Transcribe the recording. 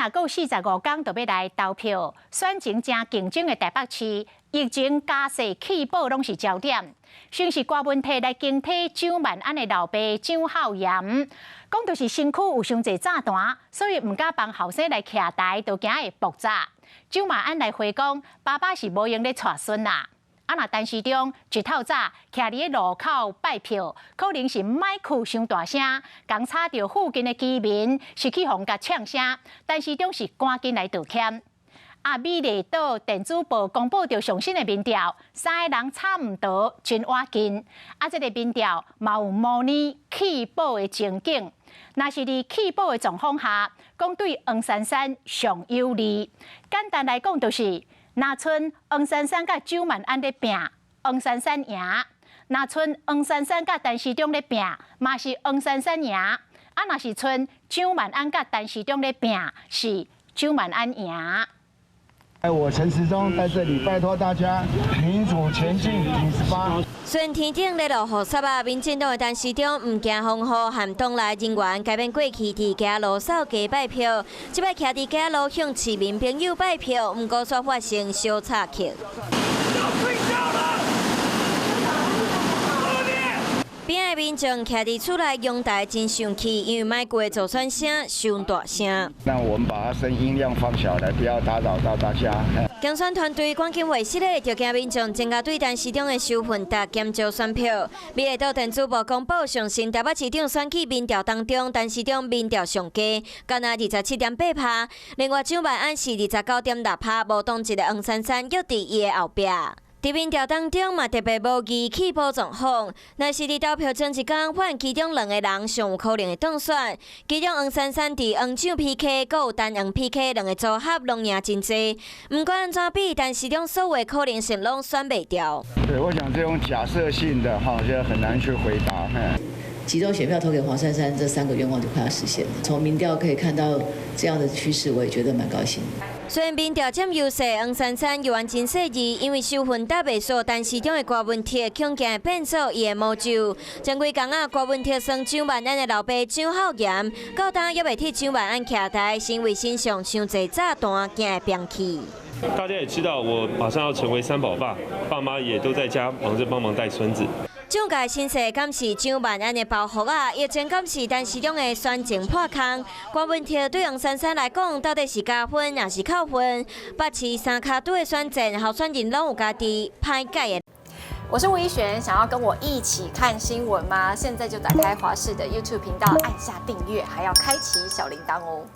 若閣有45工就欲來投票，選情誠競爭的台北市，疫情加勢棄保攏是焦點。先是郭文悌來經替蔣萬安的老爸蔣孝嚴，講著是身軀有傷濟炸彈，所以毋敢幫後生來徛台，就驚會爆炸。蔣萬安來回講，爸爸是無閒咧帶孫啦。啊，若陳時中一透早徛佇路口拜票，可能是麥克傷大聲，共吵著附近的居民，是去予人共嗆聲。陳時中是趕緊來道歉。啊，美麗島電子報公布著上新的民調，三个人差毋多真倚近。啊，這个民調嘛有模擬棄保的情景。若是佇棄保的狀況下，講對黃珊珊上有利。簡單來講，就是若賰黃珊珊佮蔣萬安咧拚，黃珊珊贏；若賰黃珊珊佮陳時中咧拚，嘛是黃珊珊贏。啊，若是賰蔣萬安佮陳時中咧拚，是蔣萬安贏。我陳時中在這裡拜託大家，民主前進58。雖然天頂咧落雨濕啊，民進黨的陳時中毋驚風雨，和黨內人員改變過去佇街路掃街拜票，這擺徛佇街路向市民朋友拜票，毋過煞發生小插曲。要睡覺了。邊的民眾徛佇厝內陽台真生氣，因為麥克的助選聲傷大聲。那我們把聲音量放小來，不要打擾到大家。競選團隊趕緊會失禮，就驚民眾增加對陳時中的仇恨值，減少選票。美麗島電子報公布上新台北市長選舉民調當中，陳時中民調上低，干焦27.8%。另外蔣萬安是29.6%，無黨籍的黃珊珊閣佇伊的後壁。佇民調當中嘛特別模擬棄保狀況，若是佇投票前一工，發現其中兩個人上有可能會當選，其中黃珊珊佇黃蔣 PK，閣有陳黃 PK 兩個組合攏贏真濟。毋管按怎比，陳時中所有可能性攏選袂著。對，我想這種假設性的哈，就很難去回答。集中選票投給黃珊珊，這三個願望就快要實現了。從民調可以看到這樣的趨勢，我也覺得蠻高興。雖然民調佔優勢，黃珊珊猶原真細膩，因為仇恨值袂輸陳時中的郭文悌，恐驚會變做伊的魔咒。前幾工啊，郭文悌算蔣萬安的老爸蔣孝嚴，到今猶未替蔣萬安徛台，是因為身上傷濟炸彈，驚會變去。大家也知道，我馬上要成為三寶爸，爸媽也都在家忙着幫忙帶孫子。蔣家身世敢是蔣萬安的包袱啊？疫情敢是陳時中的選情破空？郭文悌對黃珊珊來講，到底是加分抑是扣分？北市三跤拄的選戰，候選人攏有家己歹解的。我是吳怡璇，想要跟我一起看新聞嗎？現在就打開華視的 YouTube 頻道，按下訂閱，還要開啟小鈴鐺哦。